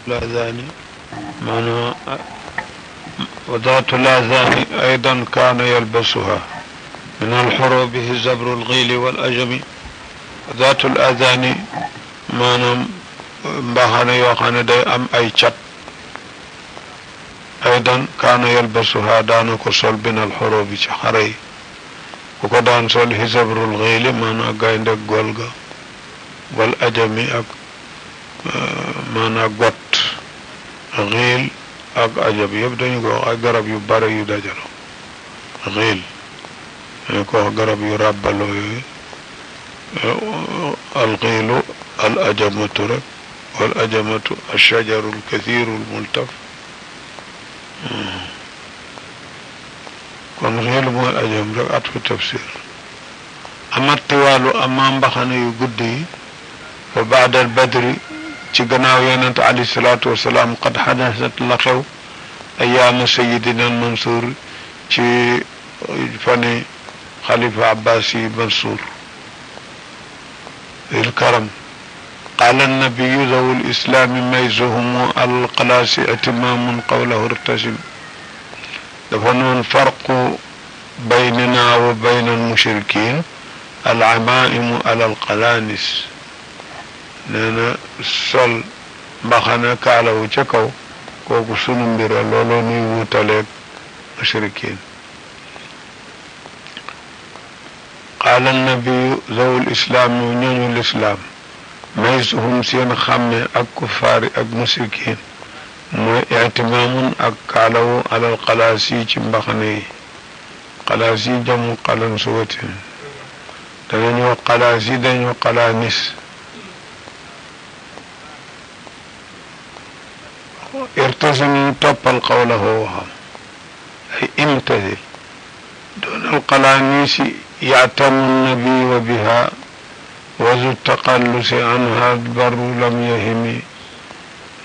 الأذان معنى وذات الآذان أيضا كان يلبسها من الحروب زبر الغيل والأجم ذات الآذان maanaam mbaxana yoo xam ne day am ay cat aydan kaana yalbasuha daana ko sol binal xorobi ci xare yi ku ko daan sol hisabrul xiili maanaam gaynde gol ga wal ajami ak maanaam got xiil ak ajab yëpp dañu ko wax ay garab yu bare yu dajalo xiil dañu ko wax garab yu ràbbaloo yooyu alxiilu al ajamatu rek wal ajamatu alshajaru alkathiru almultaf kon xiilu mooy ajam rek at fu tafsir ama tiwaalu ama mbaxane yu gudd yi fa baada al badri ci gannaaw yonent alayhi salaatu wasalaam qad xadasat la xew ayaama sayidina Mansour ci fani xalifa abbasi Mansour il karam قال النبي ذو الإسلام ميزهم القلاس اتمام قوله ارتسم دفنون فرق بيننا وبين المشركين العمائم على القلانس نانا sol mbaxana kaalawu ca kaw kooku sunu mbira looloo nuy wutaleeg mushrikin qaala nabiyu zawul islaam ñooñu lislaam maysuhum seen xàmme ak kuffaari ak mushrikin mooy ictimaamun ak kaalawu alal xalaas yi ci mbaxane yi xalaas yi jamu xalan suwatin danañu wax xalaas yi dañu xalaanis irtasim toppal qawlahu waxam ay imtathil doonal qalaanisi yactamu nabi wa biha wazu taqallusi anha barru lam yahimi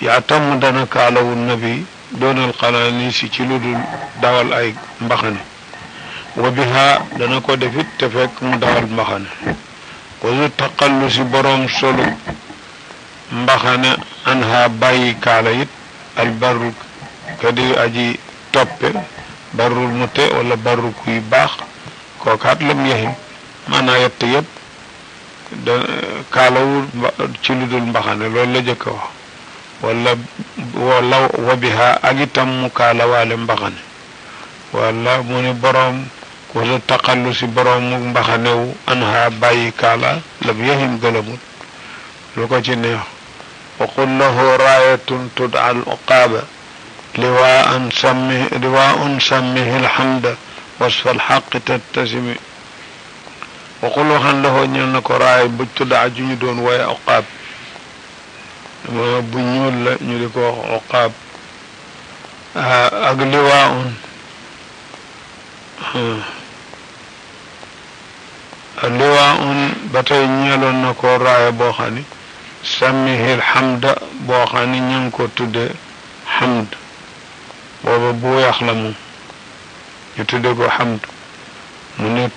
yactamu dana kaalawu nabi doonal qalaanisi ci lu dul dawal ay mbaxane wa biha dana ko defit te fekk mu dawal mbaxane wazu taqallusi boroom solu mbaxane anha bàyyi kaala it albarru kadi aji toppe barrul mute wala barru kuy baax kookaat lam yahim maanaa yett yëpp da kaalawul ci lu dul mbaxane loolu la jëkk a wax wala wa biha ak itam mu kaalawaale mbaxane wala mu ni boroom wala taqallu si boroom mu mbaxanewu anha bàyyi kaala lam yahim gëlamut lu ko ci neex وقل له راية تدعى العقابة لواء سمه الحمد وصف الحق تتسم وقل وخن له ñelnako raay bu tuddaa ju ñu doon waaye uqaab bu ñuul la ñu di ko wax uqaab ak liwaa'un ba tey ñeeloon na ko raaya boo xam ni sammihil hamda boo xam ni ñu ngi ko tudde hamd booba bu weex la moom ñu tudde ko hamd mu ne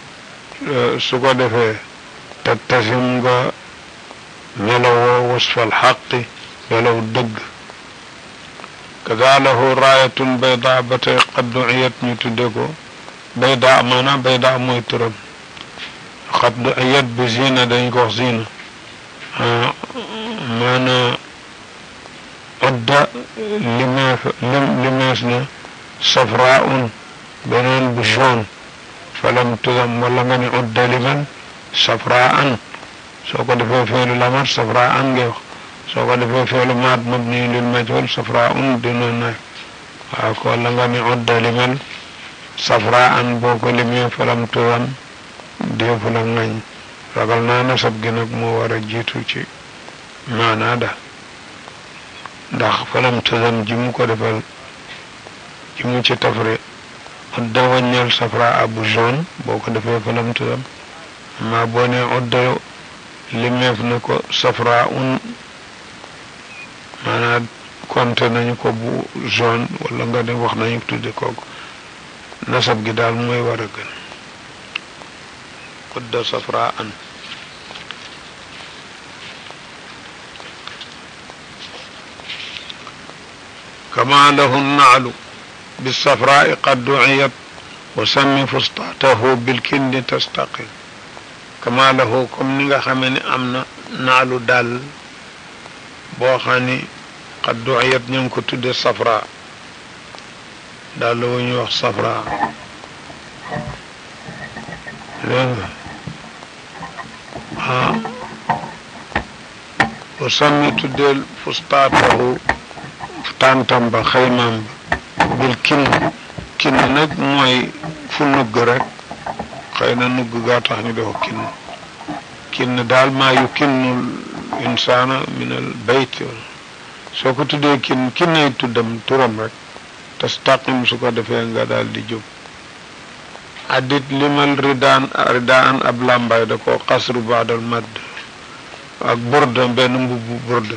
su ko defee tattasim nga melowoo wasfal xaqi melow dëgg kadaalahu raayatun bayda ba tey qad du'iyat ñu tudde ko bayda maanaam bayda mooy turam qad du'iyat bi zina dañ ko wax zina maana udda limees na safraun beneen bu jaune falam tudam wala nga ne udda liman safraan soo ko defee feelu lamar safraan ngay wax soo ko defee feelu maat mabni lil majhul safraun dina na waaw ko wala nga ne udda liman safraan boo ko limee falam tudam deefu la ngañ ragal naa nasab gi nag moo war a jiitu ci maanaa da ndax falam tazam ji mu ko defal ji mu ci tafre udda waññal safra abu jaune boo ko defee falam tazam amma boo ne udda limeef na ko safra un maanaa konte nañu ko bu jaune wala nga ne wax nañu tudde kooku nasab gi daal mooy war a gën udda safra an كما له النعل بالصفراء قد دعيت وسمي فسطاته بالكن تستقل كما له كم نيغا خامني امنا نعل دال بو خاني قد دعيت نينكو تودي صفراء دال وني wax صفراء وسمي تودي فسطاته فتانتم با خيمام بالكن كن نك موي fu nugg rek xëy na nugg gaa tax ñu def kinn daal maa yu kinnul insaana minal bayt soo ko tuddee kinnay tuddam turam rek tastaqim su ko defee nga daal di jóg addit limal ridaan ab làmbaay da ko xasru baadal madd ak burda benn mbubbu burda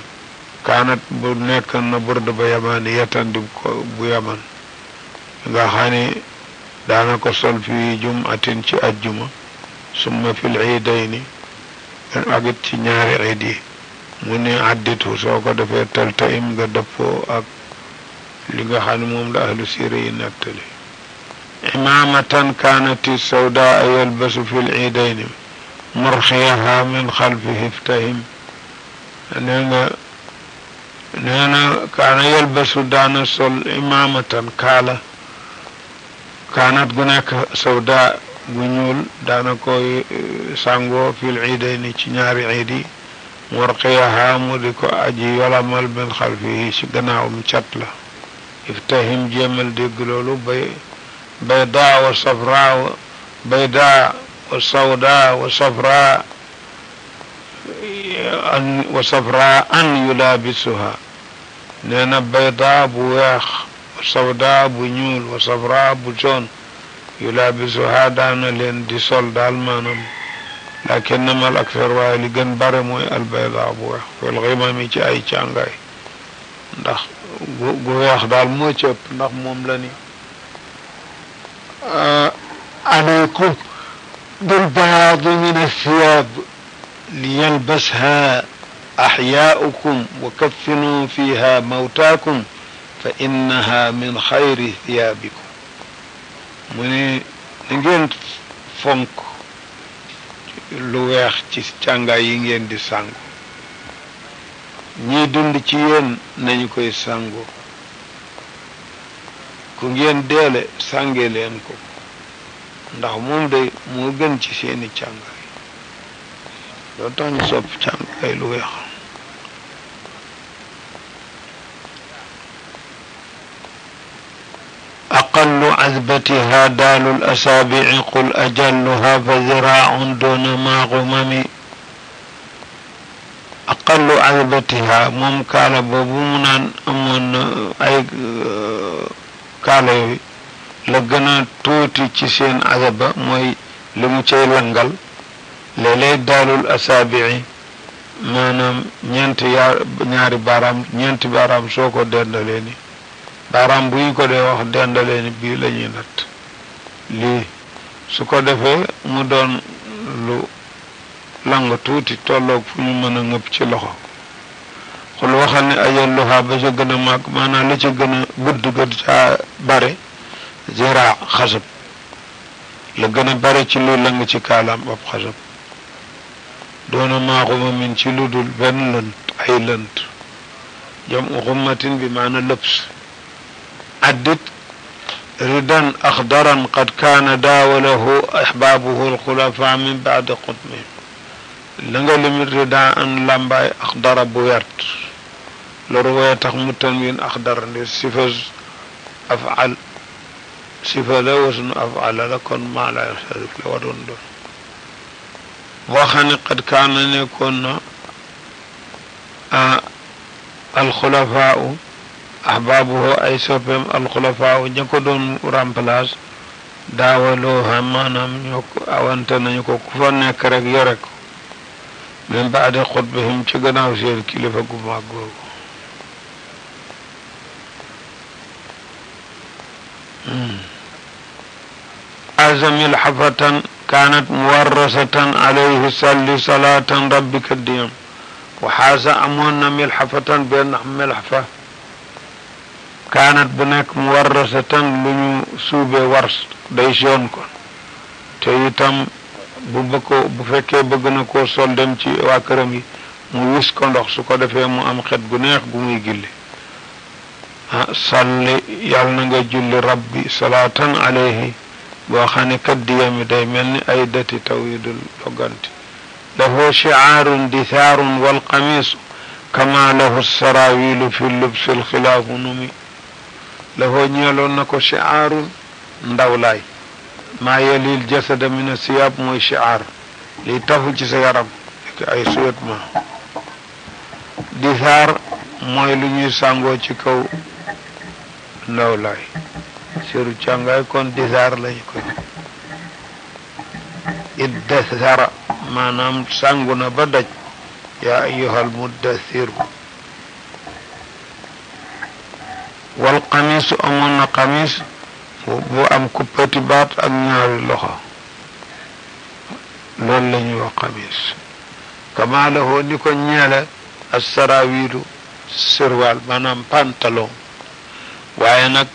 kaanat bu nekk na burda ba yamaani yetandi ko bu yaman nga xaani daana ko sol fi jumatin ci ajjuma summa fil iidayni ak it ci ñaari iid yi mu ne additu soo ko defee taltaim nga dëppoo ak li nga xam ne moom la ahlu siira yi nettali imaamatan kaanati sawdaa yalbasu fil iidayni murxiyaha min xalfihi iftahim nee na kaana yalbasu daana sol imaamatan kaala kaanat gu nekk sawda gu ñuul daana koy sàngoo fil iidayni ci ñaari iid yi murqiyaha mu di ko aji yolamal min xalfihi ci gannaawam cat la iftahim jéemal dégg loolu bayda wa safra bayda wa sawda wa safra an yulaabisuha nee na bayda bu weex sawda bu ñuul wa safra bu jaune yulaabisuha daana leen di sol daal maanaam lakinnama al akthar waaye li gën bare mooy al bayda bu weex fil ghimami ci ay càngaay ndax gu weex daal moo ci ëpp ndax moom la ni alaykum bil bayaadi min athiyab liyalbasha ahyaa'ukum wa kaffinu fiha mawtaakum fa innaha min xayri thiyaabikum mu ne na ngeen fonk lu weex ci càngaay yi ngeen di sàngu ñiy dund ci yéen nañu koy sàngoo ku ngeen deele sànge leen ko ndax moom day moo gën ci seeni càngaay loo tax ñu sopp càngaay lu weex أقل عذبتها دال الأسابع قل أجلها فذراع دون ما غمم أقل عذبتها موم كالا بوبونا أمون أي كالا لغنا توتي تشين عذبة موي لمو تشي لنغال ليلي دال الأسابع مانام ñaari baaraam soo ko dendalee ni baaraam bu ñu ko dee wax dendalee ni bii la ñuy natt lii su ko defee mu doon lu lang tuuti tolloog fu ñu mën a ngëpp ci loxo xul waxal ne ajalluha ba ca gën a màgg maanaam la ca gën a gudd gën caa bare zira xasab la gën a bare ci lu lang ci kaalaam ab xasab doona maa xuma min ci lu dul benn lënt ay lënt jam u xummatin bi maana lëps addit ridan axdaran qad kaana daawalahu ahbaabuhu alxulafa min baadi xutmihim la nga limit ridan an lambaay axdara bu wert loolu wooye tax mu tanwin axdar ndi sifa afal sifa la wasnu afala la kon maa la yasarif la waroon doon boo xam ne qad kaana nekkoon na alxulafaau ahbaabuhu ay soppeem alxulafaau ña ko doon remplace daawalooha maanaam ñoo ko awante nañu ko ku fa nekk rek yore ko min baadi xutbihim ci gannaaw seen kilifa gu mag googu azamil xafatan kaanat muwarrasatan alayhi salli salaatan rabbika diyam waxaasa amoon na milxafatan benn milxafa kaanat bu nekk muwarrasatan lu ñu suubee wars day jaune ko te itam bu fekkee bëgg na koo sol dem ci waa këram yi mu wis ko ndox su ko defee mu am xet gu neex gu muy gilli salli yàlla na nga julli rabbi salaatan alayhi boo xam ne kaddiyami day mel ni ay dati taw yu dul dogganti lahu shi'aarun dithaarun wal qamiisu kama lahu sarawilu fi lubsi alxilaafu numi lahu ñeeloon na ko shi'aarun ndawlaay maa yelil jasada min asiyab mooy shi'aar liy tafu ci sa yaram ak ay suyetma dithaar mooy lu ñuy sàngoo ci kaw ndawlaay seru càngaay kon dithaar lañu koy iddathara maanaam sàngu na ba daj yaa ayyuhal muddathiru wal qamiisu amoon na qamis bu am kuppati baat ak ñaari loxo loolu la ñuy wax qamis kama lahu ni ko ñeele assarawilu sirwal maanaam pantalon waaye nag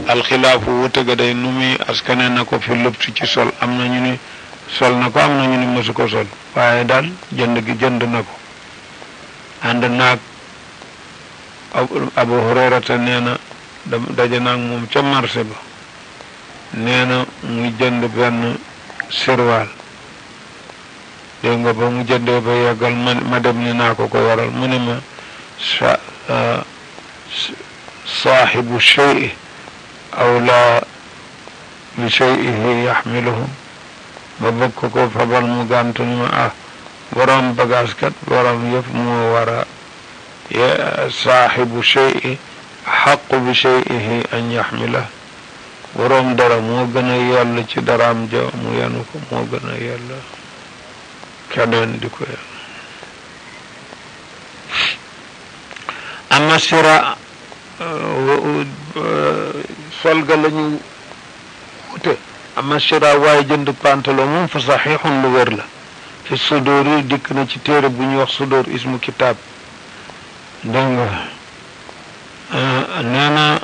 alxilaafu wute ga day nu muy askane na ko fi lëbtu ci sol am na ñu ni sol na ko am na ñu ni mësu ko sol waaye daal jënd na ko ànd naag Abu Hurayrata nee na daje naag moom ca marché ba nee na muy jënd benn sirwaal dégg nga ba mu jëndee ba yeggal ma dem ni naa ko waral mu ne ma saaxibu shay'i awlaa bi shay'ihi yaxmiluhu ba bëgg ko fabal mu gàntu ni ma borom bagage kat borom yëf moo war a saaxibu shay'i xaqu bi shay'ihi an yaxmilah borom dara moo gën a yell ci daraam ja mu yanu ko moo gën a yell keneen di ko yell ama sira sol ga lañu wute ama sira waaye jënd pantalon moom fa saxiixun lu wér la fi sudur yi dikk na ci téere bu ñuy wax sudur ismu kitaab dégg nga nee na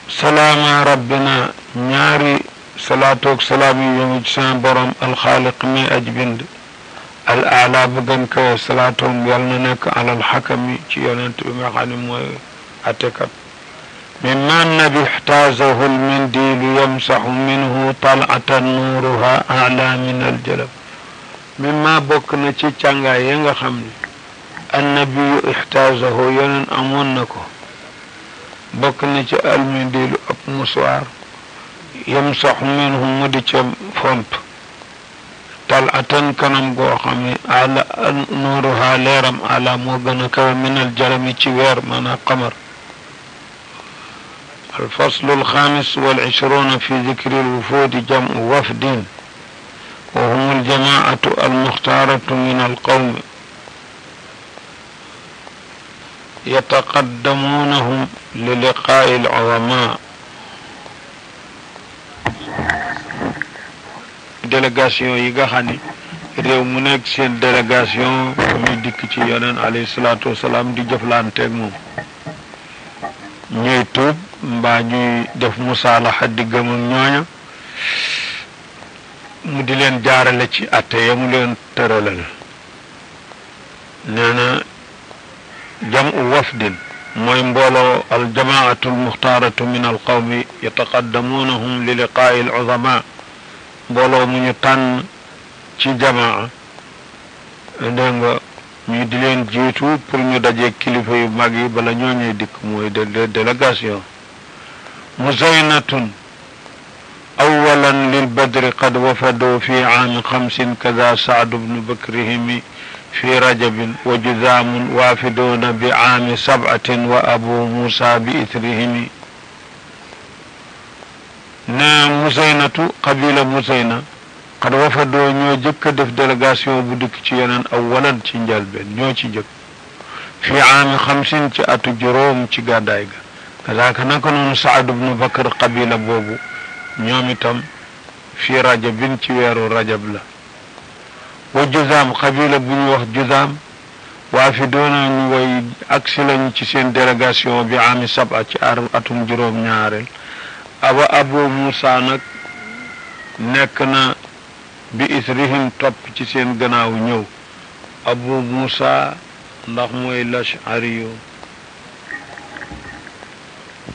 salaama rabbina ñaari salaatoog salaam yi yongu ci sama borom alxaaliq mi aj bind al aala ba gën kawe salaatoom yàlla na nekk alal xakami ci yonent bi nga xam ne mooy atekat mimma nabi ixtaasahu lmindilu yamsaxu minhu talatan nuuruha ala min aljalab mimma bokk na ci càngaay ya nga xam ne annabiyu ixtaasahu yoneen amoon na ko bokk na ci almindilu ab musuwaar yamsaxu minhu mu di ca fomp talatan kanam goo xam ne ala nuuruha leeram ala moo gën a kawe min aljalami ci weer maanaam qamar الفصل الخامس والعشرون في ذكر الوفود جمع وفد وهم الجماعة المختارة من القوم يتقدمونهم للقاء العظماء délégation yi nga xam ne réew mu nekk seen délégation muy dikk ci yonent alayhi salaatu wasalaam di jëflanteeg moom ñuy tuub mbaa ñuy def musaalaxa diggam ak ñooña mu di leen jaarale ci atte ya mu leen tëralal nee na jamu wafdin mooy mbooloo aljamaatu almuxtaaratu min alqawmi yataqaddamuunahum li liqaa'i aluzama mbooloo mu ñu tànn ci jamaa dégg nga ñu di leen jiitu pour ñu dajee kilifa yu mag yi bala ñooñuy dikk mooy délégation muzaynatun awalan lilbadri qad wafadoo fi aami xamsin kada saadu bnu bakrihimi fi rajabin wa juzaamun waafidoona bi aami sab'atin wa abu muusa bi itrihimi ne muzaynatu qabila muzayna qad wafadoo ñoo jëkk a def délégation bu dikk ci yeneen awalan ci njalbeen ñoo ci jëkk fi aami xamsin ci atu juróom ci gàddaay ga kadaaka naka noonu Saad ibnu Bakr qabila boobu ñoom itam fi rajabin ci weeru rajab la wa juzaam qabila bu ñu wax juzaam waafidoona ñu way agsi lañu ci seen délégation bi ami saba ci atum juróom-ñaareel abu Muusa nag nekk na bi isrihim topp ci seen gannaaw ñëw abu Muusa ndax mooy Lash'ari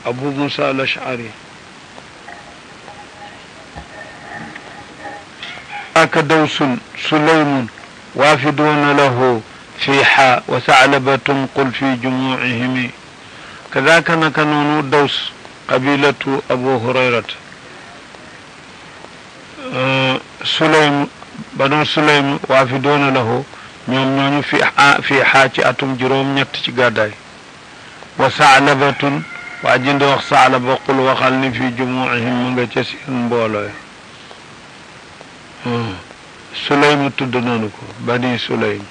abu Muusa Lash'ari aka dawsun sulaymun waafiduuna lahu fiiha wa saclabatun qul fi jumuucihim kadaaka naka noonu daws qabilatu abu hurayrata sulaym banu sulaym waafiduuna lahu ñoom ñooñu fiiha ci atum juróom-ñett ci gàddaay wa saclabatun waa jinde wax saclaba qul waxal ni fi jumuucihim mu nga ca seen mbooloo Sulaym tudd nañu ko bani Sulaym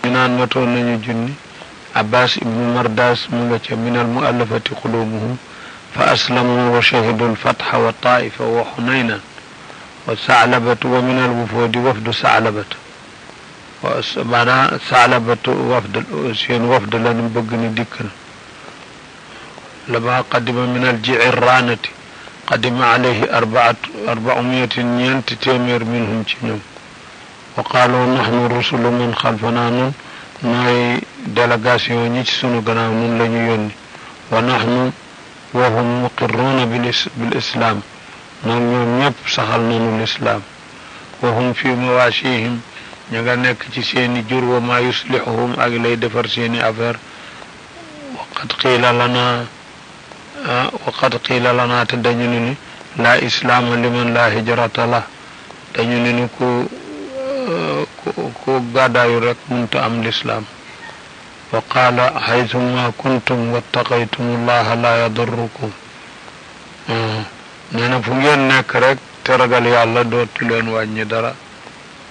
ñu naan matoon nañu junni Abbas ibnu Mardas mu nga ca min al muallafati qulubuhum fa aslamu wa shahidu alfatha wa taifa wa hunaynan wa saclabatu wa min alwufudi wafdu saclabatu maanaam saalabatu wafd seen wafd lanu bëgg ni dikk na lama qadima min aljiciraanati qadima alayhi arbaumiatin ñeenti téeméer minhum ci ñoom wa qaaloo naxnu rusulu man xalfanaa nun nooy délégation ñi ci sunu gannaaw nun la ñu yónni wa naxnu wa hum muqirruuna bil islaam noonu ñoom ñëpp saxal nanu lislaam wa hum fi mawaashihim ña nga nekk ci seeni jur wa maa yuslixuhum ak lay defar seeni affaire waqad qiila lana te dañu ne ni laa islaama liman laa hijrata la dañu ne ni ku gàddaayu rek munta am lislaam wa qaala haythuma kuntum wattaqaytum allaha laa yadurrukum nee na fu ngeen nekk rek te ragal yàlla dootu leen wàññi dara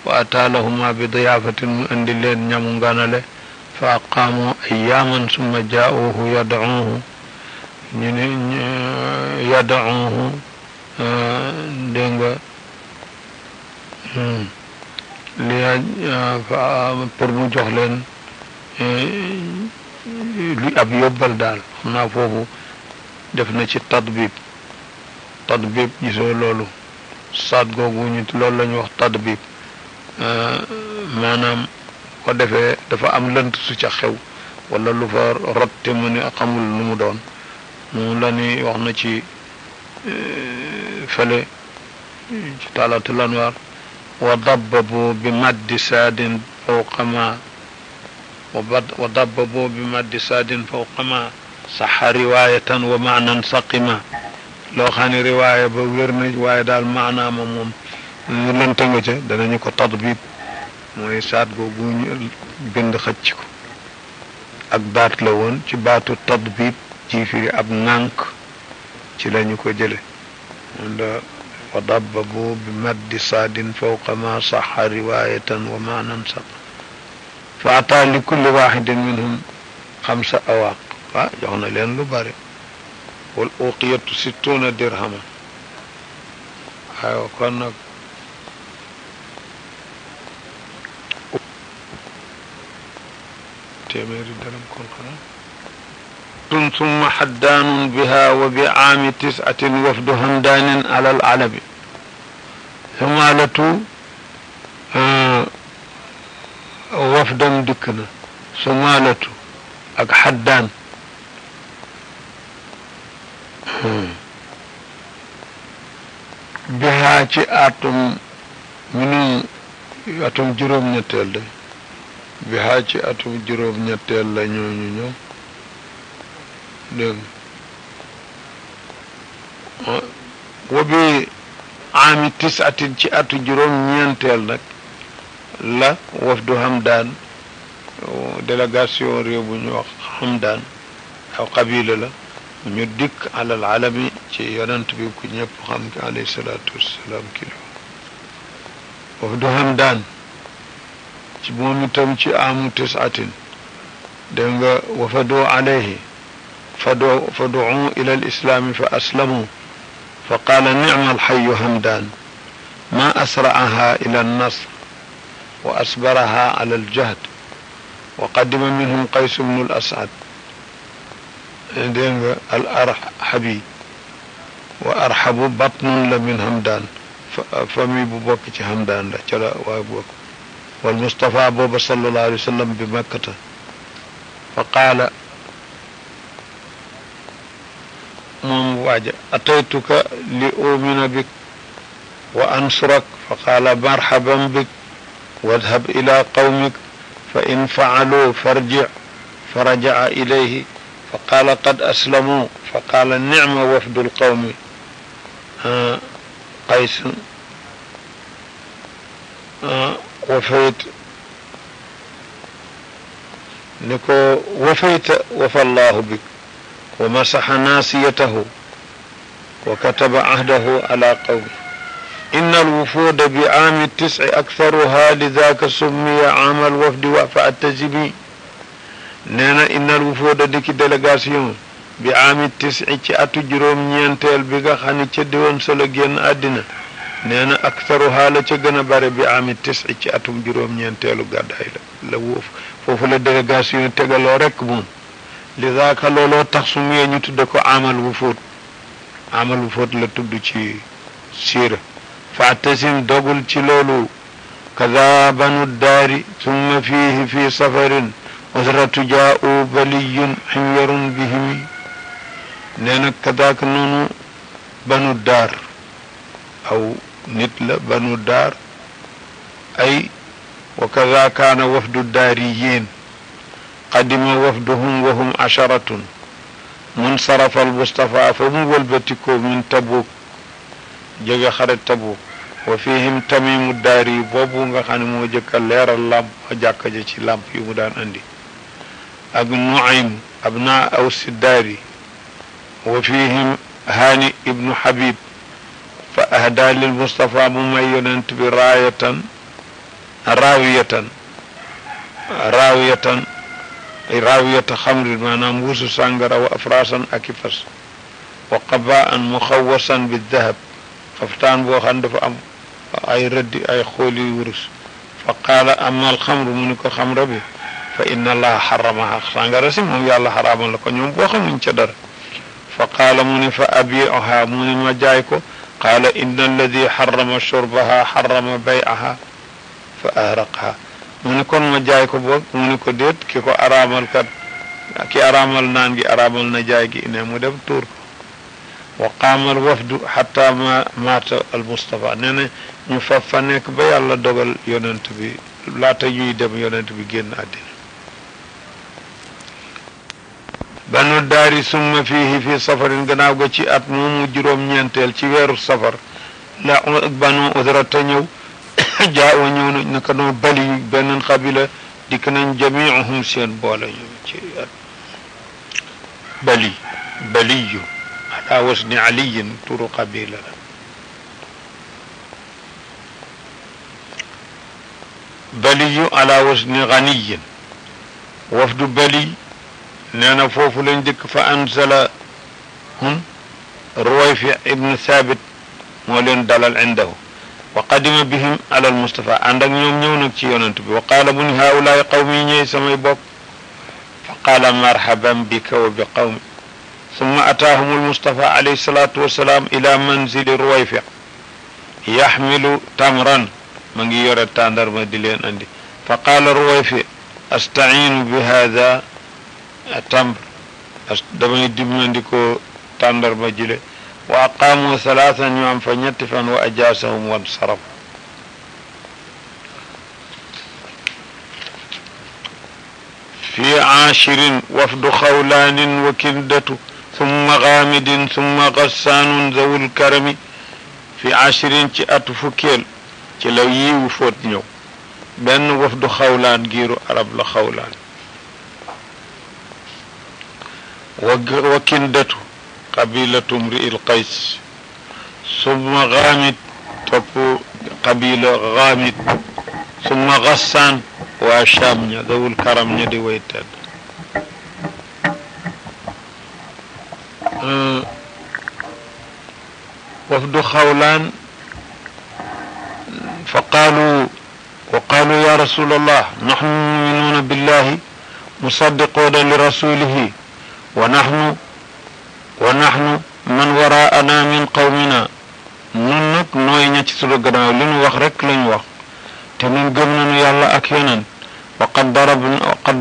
wa ataa lahuma bi diyaafatin mu indi leen ñamu nganale fa aqaamu ayyaaman summa jaa'uuhu yad'uuhu ñu ne yad'uuhu dégg nga pour mu jox leen lu ab yóbbal daal xam naa foofu def na ci tadbib gisoo loolu saat googu ñu loolu la ñu wax tadbib maanaam ko defee dafa am lënt su ca xew wala lu fa rot te mu ne xamul lu mu doon mu la ni wax na ci fële ci Talaa'atul Anwaar wa dabbabu bi maddi saadin fawqa ma wa dabbabu bi maddi saadin fawqa ma saxa riwaayatan wa maanan saqima loo xam ne riwaaya ba wér na waaye daal maanaama moom ñu lënta nga ca danañu ko tadbib mooy saat googu ñu bind xëcc ko ak baat la woon ci baatu tadbib ci firi ab ŋànk ci lañu ko jële moom la wa dabbabu bi maddi saadin fawqa ma saxa riwaayatan wa maanan saq fa ataa li kulli waxidin minhum xamsa awaaq jox na leen lu bari wal uqiyatu sittuna dirhama aywa kon nag téeméeri dërëm kon xanaa summa xaddaanun biha wa bi aami tisatin wafdu hamdaanin ala al alabi sumaalatu wafdam dikk na sumaalatu ak xaddaan bihaa ci atum atum juróom-ñetteel de bihaa ci atum juróom-ñetteel la ñooñu ñëw dégg wa bi aami tisatin ci atu juróom-ñeenteel nag la wafdu Hamdaan délégation réew bu ñu wax Hamdaan aw qabila la ñu dikk alal alami ci yonent bi ku ñëpp xam ki alayhi salaatu wassalaam kilo wafdu Hamdaan ci moom itam ci amu tisatin dégg nga wafadoo alayhi فدعوا إلى الإسلام فأسلموا فقال نعم الحي همدان ما أسرعها إلى النصر وأصبرها على الجهد وقدم منهم قيس بن الأسعد الأرحبي وأرحب بطن لمن همدان فمي بوك همدان لا وابوك والمصطفى أبو صلى الله عليه وسلم بمكة فقال أتيتك لأؤمن بك وأنصرك فقال مرحبا بك واذهب إلى قومك فإن فعلوا فارجع فرجع إليه فقال قد أسلموا فقال نعم وفد القوم قيس وفيت نكو وفيت وفى الله بك ومسح ناسيته وكتب عهده على قومه إن الوفود بعام 9 أكثرها لذاك سمي عام الوفد فأتجبي نينا إن الوفود ديك دélégation بعام 9 ci atu juróom ñeenteel bi nga xam ne ca diwoon solo génn àddina neena أكثرها la ca gën a bare بعام 9 ci atum juróom ñeenteelu gàddaay la foofu la délégation tegaloo rek moom لذاك looloo tax sumee ñu tudde ko amal wufuud la tudd ci siira فاعتصم دوغل تلولو كذا بنو الدار ثم فيه في سفر أسرة جاءوا بلي حمير بهم نينا كذاك نونو بنو الدار أو نتل بنو الدار أي وكذا كان وفد الداريين قدم وفدهم وهم 10 منصرف المصطفى فهم والبتكو من تبوك جگہ خرج تبوك وفيهم تميم الداري بوبو nga xam ne moo jëkk a leeral lamp jàkka ja ci lamp yu mu daan andi ak Nuaym abna Aws الداري وفيهم هاني ابن حبيب فأهدى للمصطفى ممينا براية راوية خمر معناه ووسو سانغرا وأفراسا أكفس وقباء مخوصا بالذهب خفتان بو خان دفا ام اي ردي اي خولي ورس فقال اما الخمر منك خمر به فان الله حرمها سانغرا سيم يالله حرام لكو ñoom bo xamuñ ci dara فقال من فابيعها من ما جايكو قال ان الذي حرم شربها حرم بيعها فاهرقها من كون ما جايكو بok من ko det kiko aramal kat ki aramal naan gi aramal na jaay gi ne mu dem tour وقام الوفد حتى ما مات المصطفى نانا ñu fa nek ba yàlla dogal yonent bi laata ñuy dem yonent bi génn àddina banu daari summa fihi fi safarin gannaaw ga ci at moomu juróom ñeenteel ci weeru safar la banu udrata ñëw jaawa ñëw na naka noo bali benn xabila dikk nañ jamiuhum seen boole ñu ci at baliyu على وزن علي تور قبيلة بلي على وزن غني وفد بلي نانا فوف لندك فأنزل هم رويفع ابن ثابت مولين دلال عنده وقدم بهم على المصطفى عندك يوم يونك تيوننتبي وقال من هؤلاء قومي ني سمي بوك فقال مرحبا بك وبقوم ثم أتاهم المصطفى عليه الصلاة والسلام إلى منزل رويفع يحمل تمرا من يرى التاندر مدلين عندي فقال رويفع أستعين بهذا التمر دمني دمندكو تاندر مجلي وأقاموا 3 يوم فنيتفا وأجاسهم وانصرفوا في 10 وفد خولان وكندة ثم غامد ثم غسان ذو الكرم في 10 ci atu fukkeel ci la yiwu foot ñëw benn wafdu xawlaan giiru arab la xawlaan wa kindatu qabilatu mri'il qays summa ghamid topp qabila ghamid summa ghassan wa sham ña dawul karam ña di waytad wafdu xawlaan fa qaalu ya rasul allah nahnu muminuuna billahi musaddiquuna li rasulihi wa nahnu man waraana min qawmina nun nag nooy ña ci sunu gannaaw li nu wax rek lañu wax te nun gëm nañu yàlla ak yeneen wa qad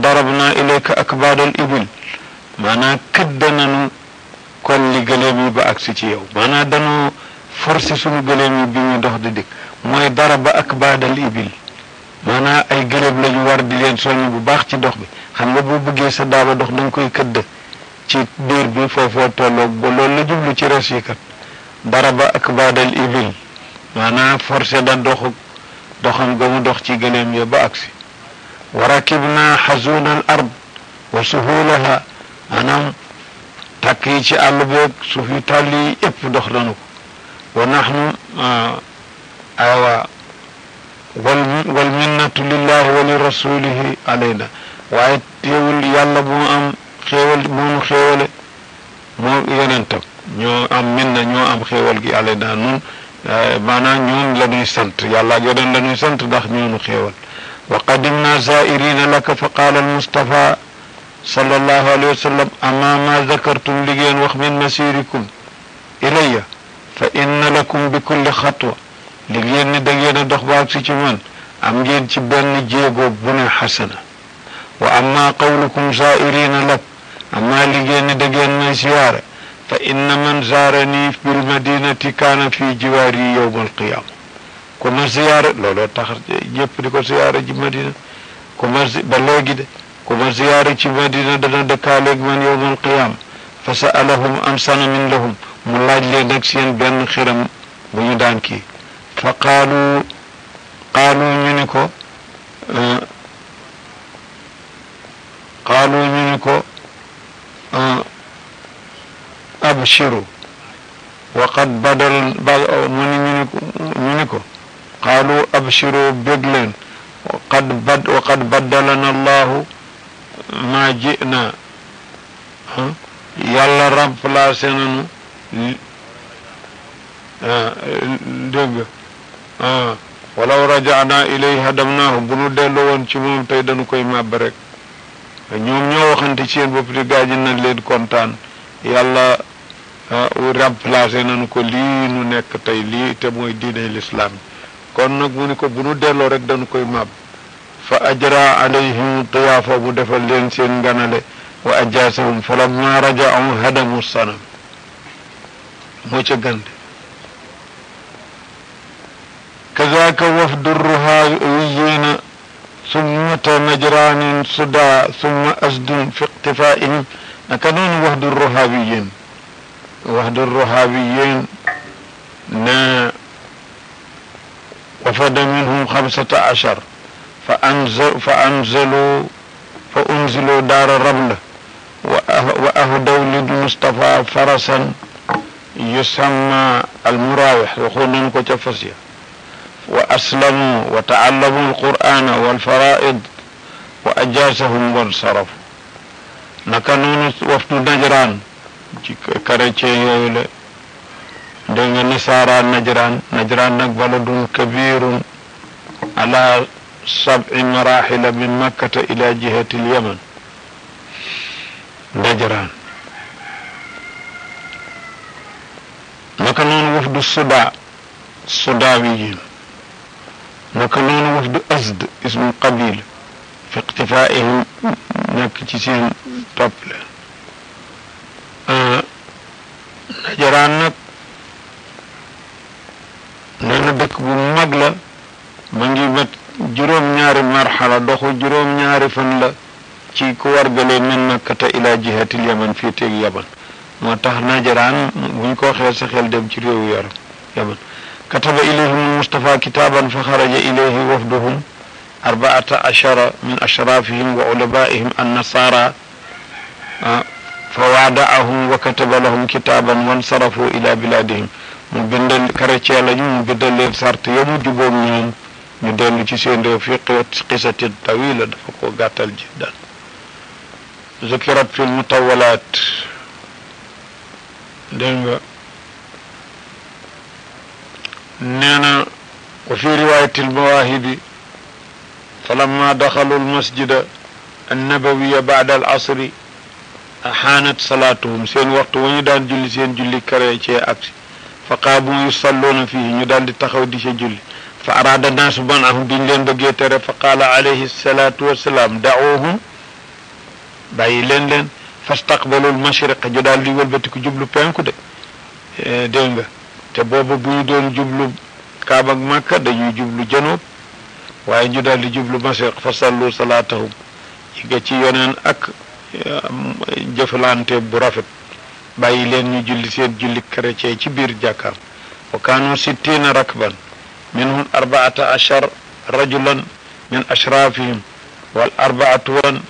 darabna ilayka akbaad al ibil maanaam këdd nañu kon li gëléem yi ba agsi ci yow maanaam dañoo forcé sunu gëléem yi bi ñu dox di dikk mooy daraba akbaad al ibil maanaam ay gëléem lañu war di leen soññ bu baax ci dox bi xam nga boo bëggee sa daaba dox dañ koy këdd ci biir bi foofoo tolloog ba loolu la jublu ci res yi kat daraba akbaadal ibil maanaam forcé da doxam ga mu dox ci gëléem ya ba agsi wa rakibna xazuuna al ard wa suhulaha maanaam tàkk yi ci àll beeg suuf yu tàll yi yëpp dox nañu ko wa nahnu aywa wal minnatu lillahi wa li rasulihi alayna waaye teewul yàlla bu mu am xéewal moonu xéewale moo yonentam ñoo am minna ñoo am xéewal gi alayna nun maanaam ñoom la ñuy sant yàlla ak yonent la ñuy sant ndax ñoonu xéewal wa qadimna zairina laka fa qaala almustafa sallallahu alayhi wa sallam ama ma zakartum li ngeen wax min masirikum ilayya fa inna lakum bi kulli xatwa li ngeen ni da ngeen a dox baag si ci man am ngeen ci benn jéego bu ne xasana wa amma qawlukum zairina lak amma li ngeen ni da ngeen may siyaare fa inna man zaarani bil madinati kaana fi jiwaari yowma alqiyaama ku ma siyaare looloo tax ñëpp di ko siyaare ci madina ku ma ba léegi de ku ma siyaare ci madina dana dëkkaaleeg man yowma alqiyaama fa sa'alahum an sanamin lahum mu laaj leen nag seen benn xiram bu ñu daan kii fa qaalu ñu ni ko abshiru waqad badal ñu ni ko qaalu abshiru bég leen waqad baddalana allahu ma ji'na yàlla remplacé nañu dégg walaw raja'na ilayhi hadamnaahu bu nu delloo woon ci moom tey dañu koy màbb rek ñoom ñoo waxante ci seen bopp di gaaji nañ leen kontaan yàlla remplacé nañu ko lii nu nekk tey lii te mooy diine lislaam kon nag mu ni ko bu nu delloo rek dañu koy màbb fa ajra alayhim tiyaafa mu defal leen seen nganale wa ajaasahum falamma raja'u hadamu sanam moo ca gande كذاك وفد الرهاويين ثم نجران صدى ثم أسد في اقتفائهم نكنون وفد الرهاويين وفد منهم 15 فأنزلوا دار الرملة وأهدوا للمصطفى فرسا يسمى المراوح وخلنا كتفسيا وأسلموا وتعلموا القرآن والفرائض وأجازهم وانصرفوا نكنون وفد نجران كريتشي يولا دنگ نصارى نجران بلد كبير على 7 مراحل من مكة إلى جهة اليمن نجران نكنون وفد الصداويين نكنون وفد أزد اسم قبيلة في اقتفائهم نكتسين طبل نجران نك نانا دك بو مغلا مانغي مت جروم ñaari marhala doxu juróom ñaari fan la ci ku wargale min makkata ila jihati yaman fi teeg yaman moo tax najraan buñ ko xeel sa xel dem ci réewu yaman كتب إليهم المصطفى كتابا فخرج إليه وفدهم 14 من أشرافهم وعلمائهم النصارى فوادعهم وكتب لهم كتابا وانصرفوا إلى بلادهم مبندل كرتشي لني مبندل سارت يوم جبوم نيوم ندل ci seen rew fi قصة طويلة دفقو غاتل جدا ذكرت في المطولات دنگا nee na wa fi riwayati almawaahibi falamma daxalu almasjida annabawiya baada al asri axaanat salaatuhum seen waxtu wa ñu daan julli seen julli kare cee agsi fa qaamu yusalluuna fihi ñu daal di taxaw di ca julli fa araada naasu manahum biñ leen bëggee tere fa qaala alayhi salaatu wassalaam da'uuhum bàyyi leen fastaqbalul mashriq ñu daal di wëlbatiku jublu penku de dégg nga te boobu bu ñu doon jublu Kaaba ak Makka dañuy jublu janoob waaye ñu daal di jublu mashriq fa sallu salaatahum yi nga ci yoneen ak jëflante bu rafet bàyyi leen ñu julli seen julli chrétien ci biir jàkkaam wa kaanu 60 rakban minhum 14 rajulan min ashrafihim wal 4